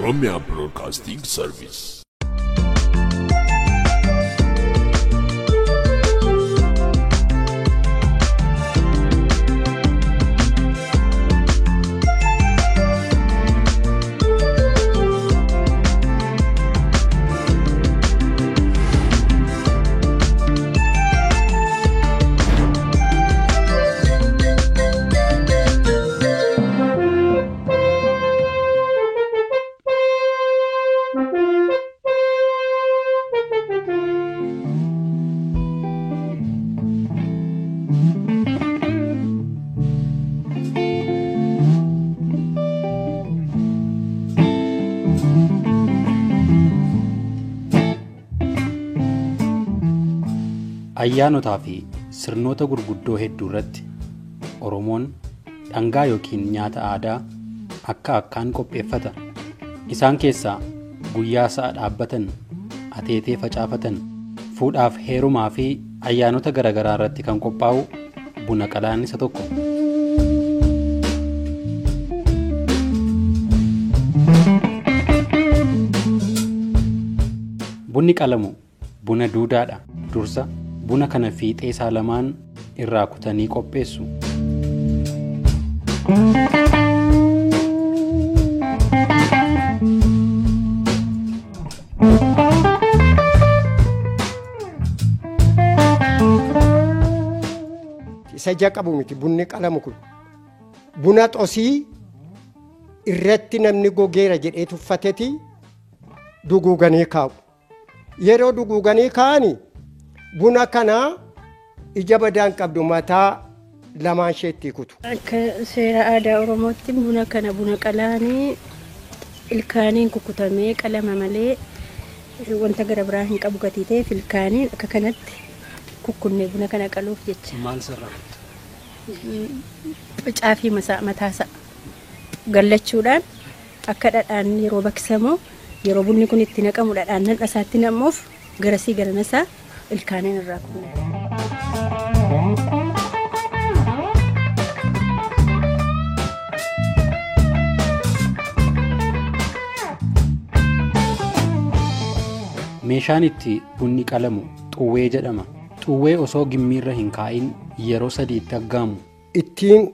Oromia Broadcasting Service. Ayyaanotaa fi sirnoota gurguddoo hedduu irratti Oromoon dhangaa yookiin nyaata aadaa akka akkaan qopheeffata. Isaan keessaa guyyaa sa'a dhaabbatan, ateetee facaafatan, fuudhaaf heerumaa fi ayyaanota garaagaraa irratti kan qophaa'u buna qalaan isa tokko. Bunni qalamu buna duudaadha. Dursa buna kana fiixee isaa lamaan irraa kutanii qopheessu. Isa ija qabu miti bunni qalamu kun. Buna xosii irratti namni gogeera jedhee tuffateti duguuganii kaa'u. Yeroo duguuganii kaa'ani buna kana ija badaan qabdu mataa lamaan isheetti kutu. Akka seera aadaa Oromootti buna kana buna qalaanii ilkaaniin kukutamee qalama malee wanta gara biraa hin qabu gatii ta'eef ilkaaniin akka kanatti kukkunnee buna kana qaluuf jecha. Maal sirraa? Caafii mataasaa gallachuudhaan akka dhadhaan yeroo baqsamu yeroo bunni kun itti naqamu dhadhaan nan isaatti namuuf garasii garanasaa ilkaaniin irraa kunne. Meeshaan itti bunni qalamu xuwwee jedhama. Xuwwee osoo gimmiirra hin kaa'in yeroo sadii itti aggaamu. Ittiin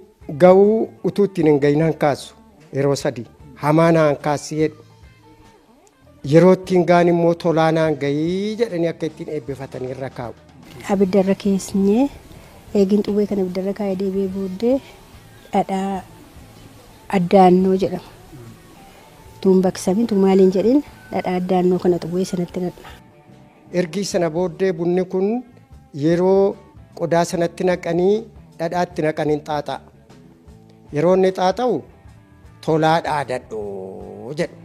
ga'uu utuu ittiin hin gahin hankaasu yeroo sadii hamaa naan kaasi jedhu. Yeroo ittiin ga'an immoo tolaa naan gahii jedhanii akka ittiin eebbifatanii irra kaa'u. Abiddarra keessanyee eegin xuwwee kana abiddarra kaa'ee deebi'ee booddee dhadhaa addaannoo jedhama. Tuun baqsamiin tuun maaliin jedhin dhadhaa addaannoo kana xuwwee sanatti naqna. Ergi sana booddee bunni kun yeroo qodaa sanatti naqanii dhadhaatti naqaniin xaaxa'a. Yeroo inni xaaxa'u tolaa dhaadadhoo jedhu.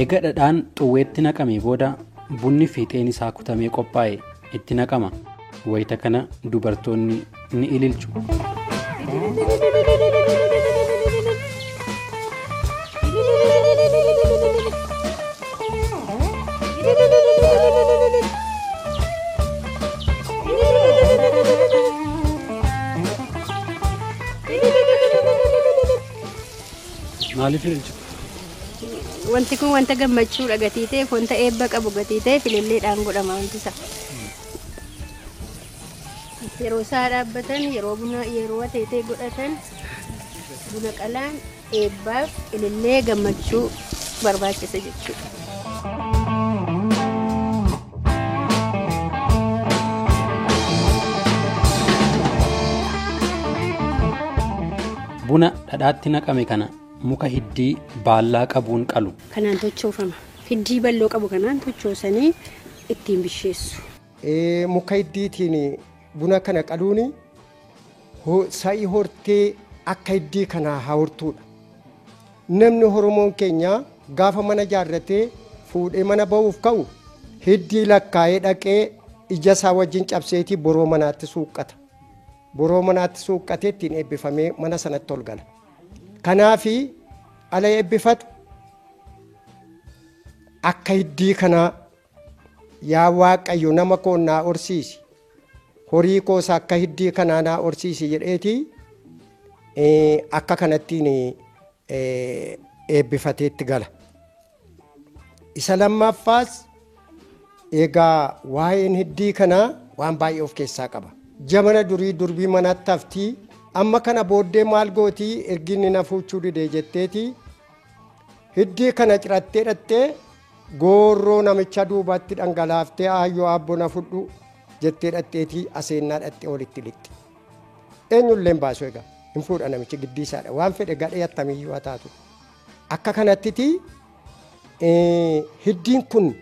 Egaa dhadhaan xuwweetti naqamee booda bunni fiixeen isaa kutamee qophaa'e itti naqama. Wayita kana dubartoonni ni ililchu. Maaliif ililchu? Wanti kun wanta gammachuudha gatii ta'eef wanta eebba qabu gatii ta'eef ililleedhaan godhama wanti isaa. Yeroo isaa dhaabbatan yeroo buna yeroo ateetee godhatan buna qalaan eebbaaf ilillee gammachuu barbaachisa jechuudha. Buna dhadhaatti naqame kana muka hiddii baallaa qabuun qalu. Kanaan tochoofama. Hiddii balloo qabu kanaan tochoosanii ittiin bisheessu. Muka hiddiitiin buna kana qaluun Sa'i hortee akka hiddii kanaa haa hortuudha. Namni Oromoon keenya gaafa mana jaarratee fuudhee mana ba'uuf ka'u hiddii lakkaa'ee dhaqee ija isaa wajjin cabseetii boroo manaatti suuqqata. Boroo manaatti suuqqatee ittiin eebbifamee mana sanatti ol gala. Kanaafi ala eebbifatu akka hiddii kanaa yaa Waaqayyo nama koo naa horsiisi, horii koos akka hiddii kanaa naa horsiisi jedheetii akka kanattiin eebbifateetti gala. Isa lammaffaas egaa waa'een hiddii kanaa waan baay'ee of keessaa qaba. Jamana durii durbii manatti haftii amma kana booddee maal gootii erginni na fuuchuu didee jetteetii hiddii kana cirattee dhattee goorroo namicha duubatti dhangalaaftee aayyoo aabboo na fudhu jettee dhatteetii aseennaa dhattee walitti lixxe. Eenyullee hin baasu egaa hin fuudha namichi giddii isaadha waan fedhe gadhee attamiyyuu haa taatu. Akka kanattiti hiddiin kun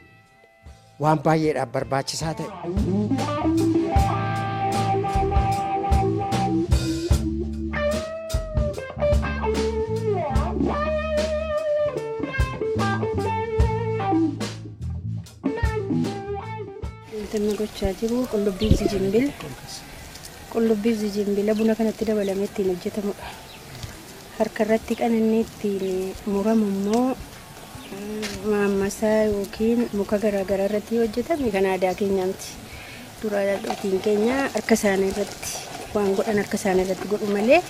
waan baay'eedhaaf barbaachisaa ta'e. Wanti gochaa jiru qullubbii zijimbila. Qullubbii zijimbila buna kanatti dabalamee ittiin hojjetamudha. Harka irratti kan inni ittiin muramu immoo maammasaa yookiin muka garaagaraa irratti hojjetame kan aadaa keenyaa miti. Dura dhootiin keenya harka isaanii irratti waan godhan harka isaanii irratti godhu malee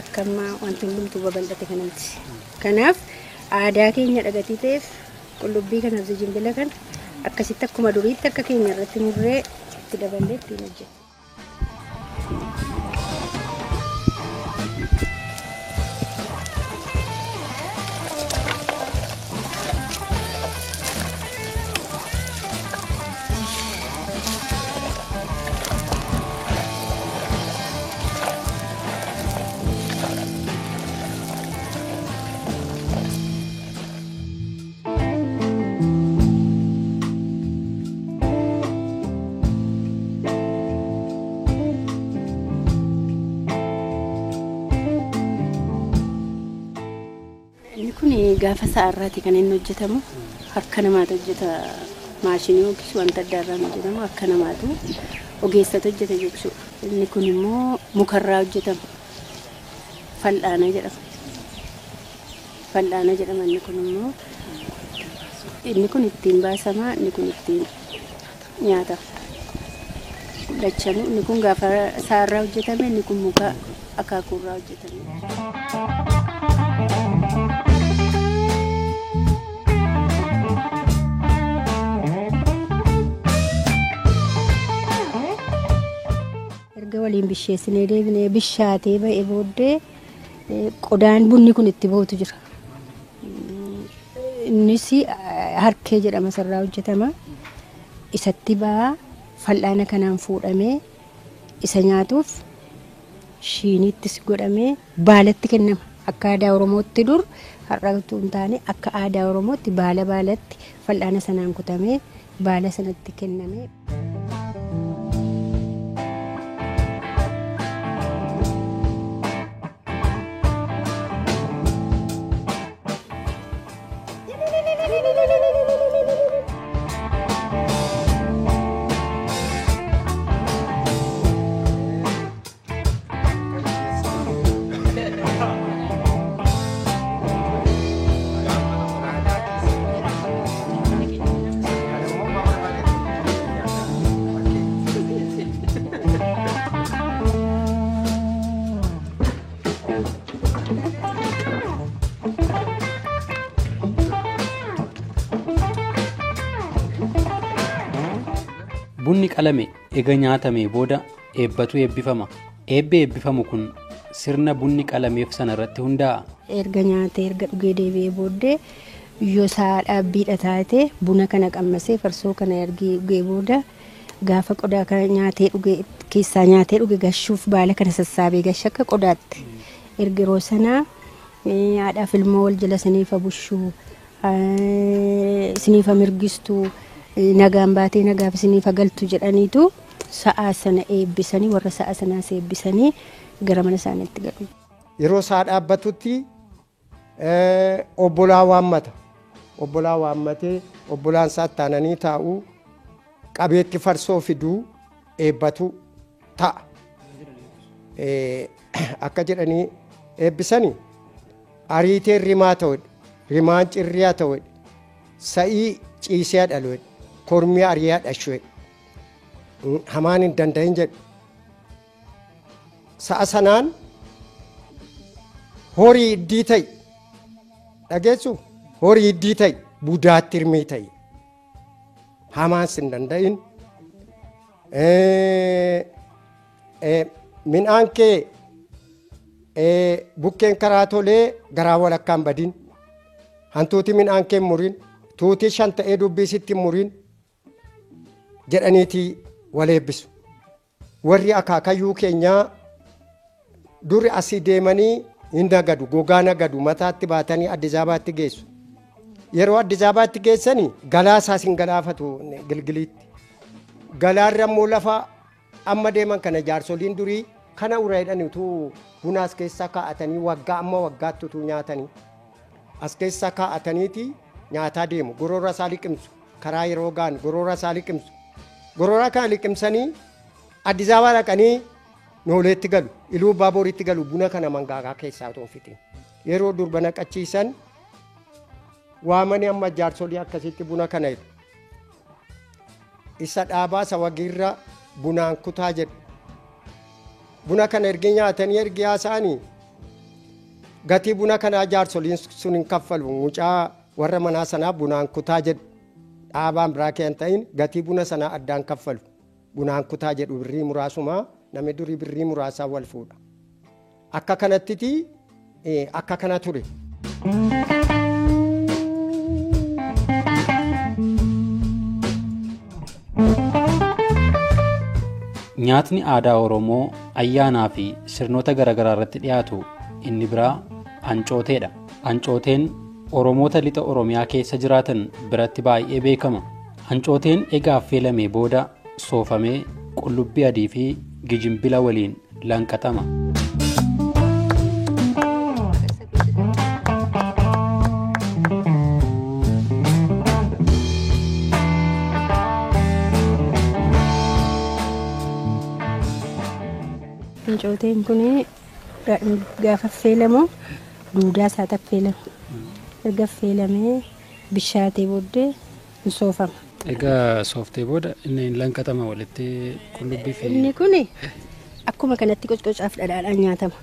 akka ammaa wanti hundumtuu babal'ate kana miti. Kanaaf aadaa keenya dhagatii ta'eef qullubbii kanaaf zijimbila kana akkasitti akkuma duriitti akka keenya irratti murree itti daballee ittiin hojjenna. Inni kun gaafa sa'aarraati kan inni hojjetamu harka namaatu hojjeta maashinii yookiis wanta adda irraan hojjetamu harka namaatu ogeessatu hojjeta jechuudha. Inni kun immoo mukarraa hojjetama. Fal'aana jedhama. Fal'aana jedhama inni kun immoo inni kun ittiin baasama inni kun ittiin nyaatama. Lachanuu inni kun gaafa sa'aarraa hojjetame inni kun muka akaakuurraa hojjetame. Erga waliin bisheessinee deebinee bishaatee ba'ee booddee qodaan bunni kun itti ba'utu jira. Innis harkee jedhama sarraa hojjetama. Isatti ba'aa fal'aana kanaan fuudhamee isa nyaatuuf shiiniittis godhamee baalatti kennama. Akka aadaa Oromootti dur har'a utuu hin taane akka aadaa Oromootti baala baalatti fal'aana sanaan kutamee baala sanatti kenname. Bunni qalame ega nyaatamee booda eebbatu eebbifama. Eebbi eebbifamu kun sirna bunni qalameef sana irratti hundaa'a. Erga nyaatee erga dhugee deebi'ee booddee yoo sa'a dhaabbiidha taate buna kana qammasee farsoo kana ergi dhugee booda gaafa qodaa kana nyaatee dhugee keessaa nyaatee dhuge gashuuf baala kana sassaabee gasha akka qodaatti. Erga yeroo sanaa haadhaaf ilmoo wal jala siniifa bushuu siniifa mirgistuu nagaan baatee nagaaf isiniif galtu jedhaniitu Sa'a sana eebbisanii warra sa'a sanaas eebbisanii gara mana isaaniitti galu. Yeroo isaa dhaabbatutti obbolaa waammata. Obbolaa waammatee obbolaan isaa taananii taa'uu qabeetti farsoo fiduu eebbatu ta'a. Akka jedhanii eebbisanii ariiteen rimaa ta'u, rimaan cirriyaa ta'u, sa'ii ciisee dhalu, kormii ariyaa dhashu, hamaan hin danda'in jedhu. Sa'a sanaan horii iddii ta'i dhageessu, horii iddii ta'i budaatti hirmii ta'i, hamaan sin danda'in. Midhaan kee bukkeen karaa tolee garaa walakkaan badin, hantuuti midhaan kee murin, tuutii 5 ta'ee dubbii sitti murin jedhaniiti wal eebbisu. Warri akaakayyuu keenyaa duri asii deemanii hin nagadu, gogaa nagadu, mataatti baatanii Addis Ababaatti geessu. Yeroo Addis Ababaatti geessanii galaa isaas hin galaafatu Gilgiliitti. Galaarra immoo lafa amma deeman kana jaarsoliin durii kana ura jedhani utuu buna as keessa kaa'atanii waggaa amma waggaatti utuu nyaatanii as keessa kaa'ataniiti nyaataa deemu. Gorora isaa liqimsu, karaa yeroo ga'an gorora isaa liqimsu. Gorora kana liqimsanii Addis Ababaa dhaqanii Nooleetti galu, Iluu Baaboritti galu, buna kana mangaagaa keessaa otoo hin fixin. Yeroo durba naqachiisan waamanii amma jaarsolii akkasitti buna kana jedhu. Isa dhaabaa isa wagiirra bunaan kutaa jedhu. Buna kana ergi nyaatanii ergi haasa'anii gatii buna kanaa jaarsoliin sun hin kaffalu. Mucaa warra manaa sanaa bunaan kutaa jedhu. Dhaabaan biraa kee hin ta'in gatii buna sanaa addaan kaffalu. Bunaan kutaa jedhu birrii muraasumaa namni durii birrii muraasaa wal fuudha. Akka kanattiti akka kana ture. Nyaatni aadaa Oromoo ayyaanaa fi sirnoota garaagaraa irratti dhiyaatu inni biraa ancooteedha. Ancooteen Oromoota lixa Oromiyaa keessa jiraatan biratti baay'ee beekama. Ancooteen egaa affeelamee booda soofamee qullubbii adii fi gijimbila waliin lanqatama. Ancooteen kun gaafa affeelamu duudaa isaatti affeelama. Erga affeelamee bishaatee booddee hin soofama. Egaa sooftee booda inni lanqatama walitti qullubbii fi Inni kun akkuma kanatti qocqocaaf dhadhaadhaan nyaatama.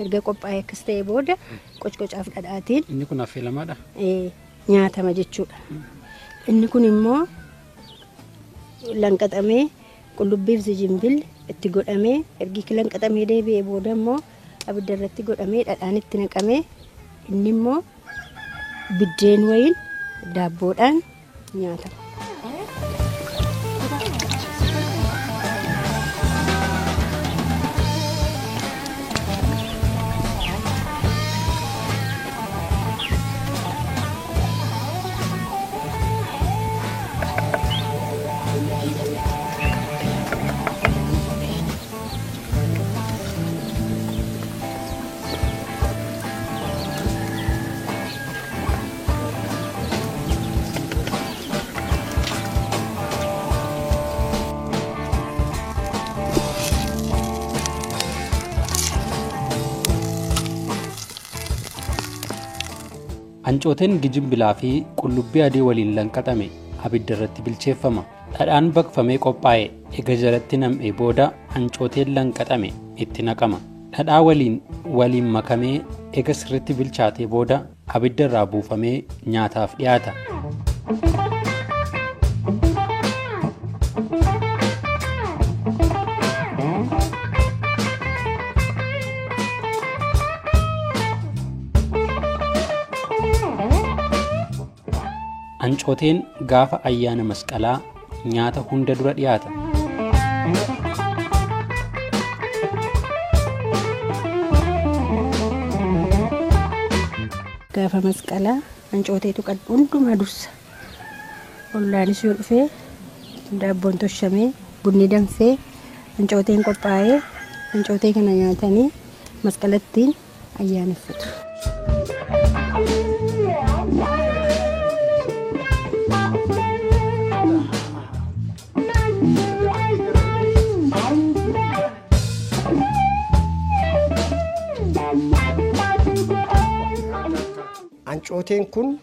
Erga qophaa'ee akkas ta'e booda qocqocaaf dhadhaatiin Inni kun affeelamaadha? Nyaatama jechuudha. Inni kun immoo lanqatamee qullubbii fi zijimbil itti godhamee ergi lanqatamee deebi'ee booda immoo abidda irratti godhamee dhadhaan itti naqamee inni immoo biddeen wayiin daabboodhaan nyaatama. Ancooteen gijimbilaa fi qullubbii adii waliin lanqatame abidda irratti bilcheeffama. Dhadhaan baqfamee qophaa'e ega jalatti nam'ee booda ancooteen lanqatame itti naqama. Dhadhaa waliin makamee ega sirriitti bilchaatee booda abidda irraa buufamee nyaataaf dhiyaata. Ancooteen gaafa ayyaana masqalaa nyaata hunda dura dhiyaata. Gaafa masqalaa ancooteetu hundumaa dursa. Ollaanis yoo dhufee daabboon toshamee Bunni danfee hancooteen qophaa'ee hancootee kana nyaatanii masqalattiin ayyaaneffatu. Hancooteen kun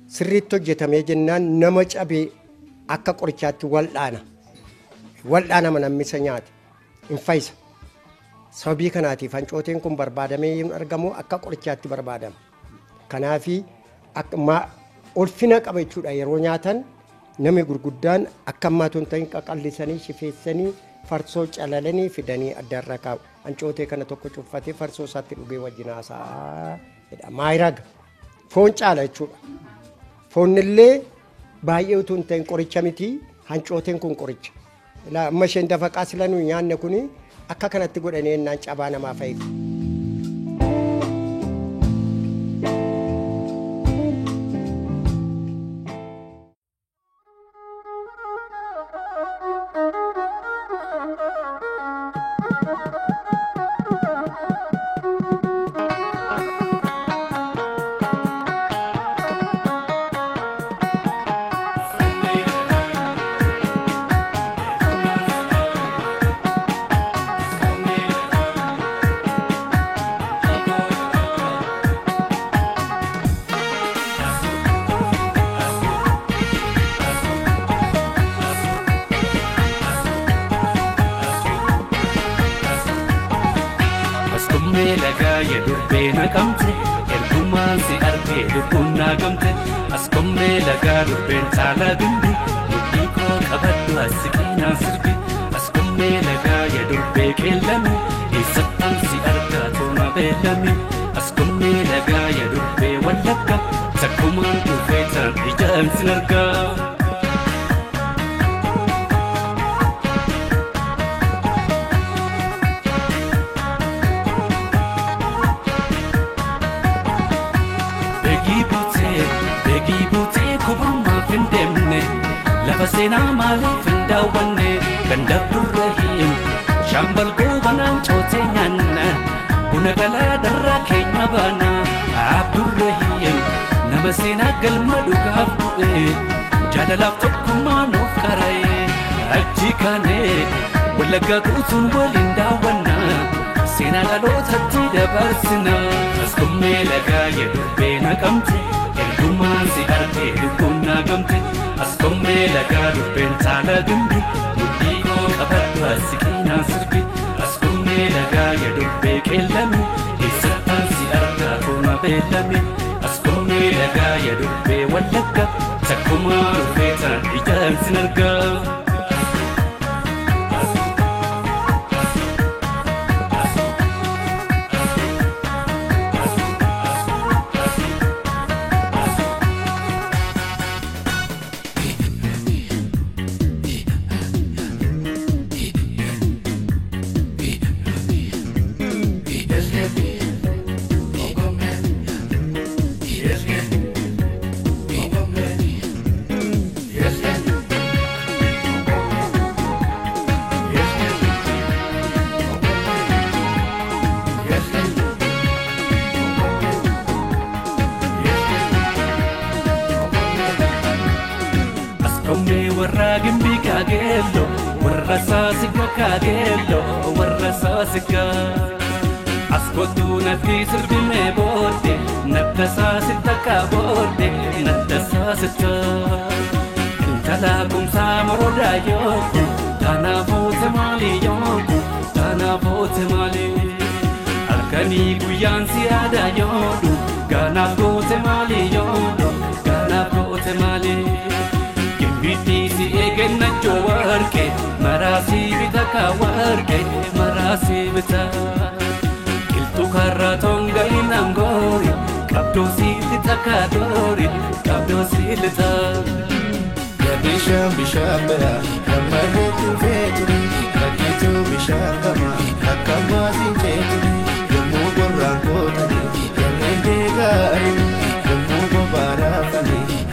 sirriitti hojjetamee jennaan nama cabee akka qorichaatti wal'aana. Wal'aanama namni isa nyaate hin fayyisa. Sababii kanaatiif hancooteen kun barbaadamee hin argamu akka qorichaatti barbaadama. Kanaafi ulfina qaba jechuudha yeroo nyaatan namni gurguddaan akka ammaatu hin ta'in qaqallisanii shifeessanii farsoo calalanii fidanii addaarra kaa'u. Hancootee kana tokko cuffatee farsoo isaatti dhugee wajjin haasa'aa jedha. Maayiraga foon caala jechuudha. Foonnillee baay'ee utuu hin ta'in qoricha miti hancooteen kun qoricha. Amma isheen dafaqaa sila nuyi nyaanne kuni akka kanatti godhanii ennaan cabaa namaa fayyadu.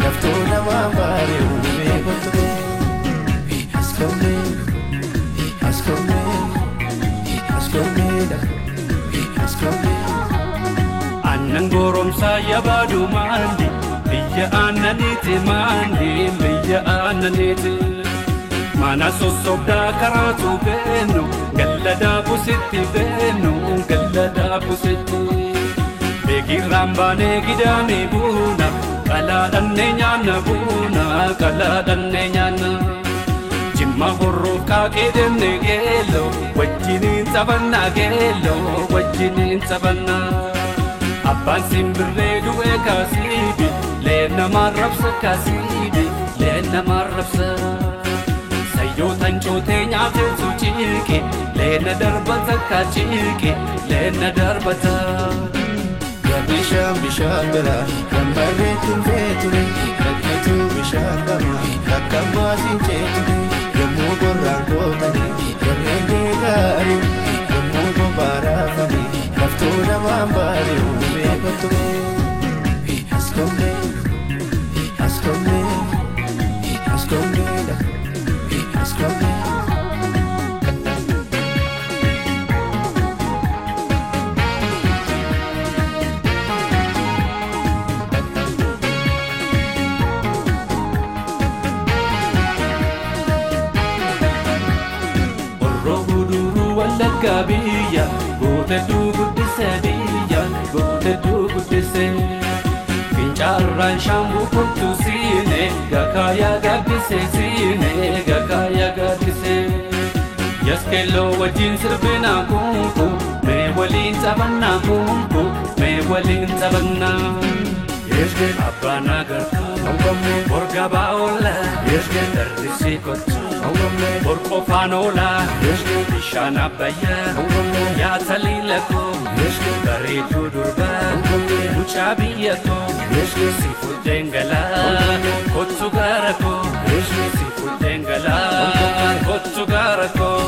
Laftoo namaa baaree uumee kottu. Askamee. Aannan goromsaa yabaaduu maandi biyya aannaniiti maandi biyya aannaniiti. Mana sossobdaa karaatu beennu galla daabusitti beennu galla daabusitti. Beekirraan baanee gidaamee buuna qalaadhannee nyaanna buuna qalaadhannee nyaanna. Jimma horroof qaaqee deemnee geelloo wajjiniin taphannaa geelloo wajjiniin taphannaa. Abbaan simbirree du'ee kaasiibi leen namaan rabsa kaasiibi leen namaan rabsa. Sayyootan cootee nyaateetu ciiqe leena darbata kaaciiqe leena darbata. Bishaan bishaan bira kan barreetti feeture rakkatu bishaan qaba akka baasiin ceeture yommuu qorraan kootanii garreen deegaaru yommuu bobaaraafanii laftuu namaan baari'u beekatu. Askomne askomne askomne askomne. Wallagga biyya gootedduu guddise biyya gootedduu guddise. Fincaarraan shaambuu kottu siine gakaayaa gaaddise siine gakaayaa gaaddise. Yaskeelloo wajjin sirbinaa kunku mee waliin taphannaa kunku mee waliin taphannaa. Abbaan agartuu borgabaa oola darrisii kottu borqofaan oola bishaan abbayyaa nyaata liila koo bareedduu durbaa mucaa biyya koo si fuddeen galaa kottu gaara koo si fuddeen galaa kottu gaara koo.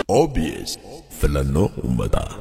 OBS filannoo uummataa.